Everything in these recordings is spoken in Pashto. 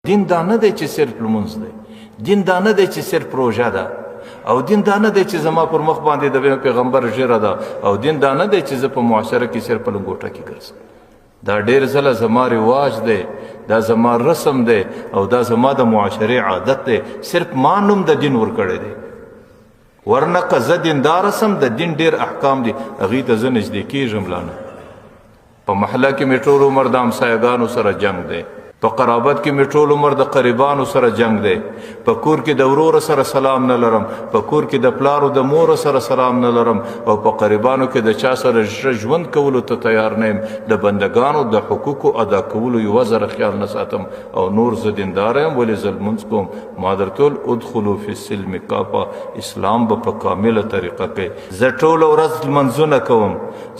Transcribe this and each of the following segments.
دین دا نه دی چې صرف لمونځ دی، دین دا نه دی چې صرف روژه ده، او دین دا نه دی چې زما پر مخ باندې د پیغمبر ږیره ده، او دین دا نه دی چې زه په معاشره کې صرف په لنګوټه کې ګرځم. دا ډېر ځله زما رواج دی، دا زما رسم دی، او دا زما د معاشرې عادت دی. صرف ما نوم د دین ورکړی دی، ورنه که زه دیندار سم د دین ډېر احکام دي هغې ته زه نږدې کېږم لا نه. په محله کې مې ټول عمر د همسایهګانو سره جنګ دی، په قرابت کې مې ټول عمر د قریبانو سره جنگ دی، په کور کې د ورور سره سلام نه لرم، په کور کې د پلار او د مور سره سلام نه لرم، او په قریبانو کې د چا سره ژوند کولو ته تیار نه یم، د بندګانو د حقوقو ادا کولو یوه ذره خیال نه ساتم، او نور زه دیندار یم ولې زه لمونځ کوم. ما درته ویل ادخلو فی السلم کافه، اسلام به په کامله طریقه کوي. زه ټوله ورځ لمونځونه کوم،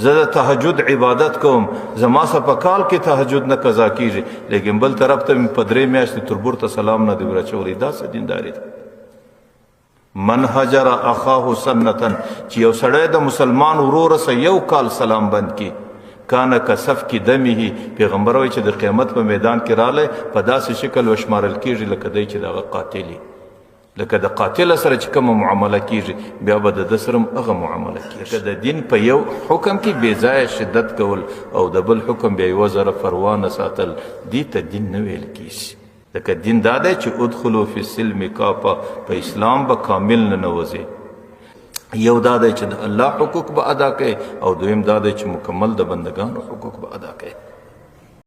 زه د تهجد عبادت کوم، زما څه په کال کې تهجد نه قضا کیږي، لیکن بل طرف ته مې په 3 میاشتې تربور ته سلام نه دی ورچولی. دا څه دینداري ده؟ من هجر اخاه سنة، چې یو سړی د مسلمان ورور سره یو کال سلام بند کړي، کان کسفک دمه، پیغمبر وایي چې د قیامت په میدان کې رالی په داسې شکل وشمارل کېږي لکه دی چې د هغه قاتل، لکه د قاتل سره چې کومه معامله کېږي بیا به د ده سره هم هغه معامله کېږي. لکه د دین په یو حکم کې بې ځایه شدت کول او د بل حکم بیا یوه ذره فروا نه ساتل، دې ته دین نه ویل کېږي. لکه دین دا دی چې ادخلو فی السلم کافه، په اسلام به کامل ننوځي. یو دا دی چې د الله حقوق به ادا کوي، او دویم دا دی چې مکمل د بندګانو حقوق به ادا کوي.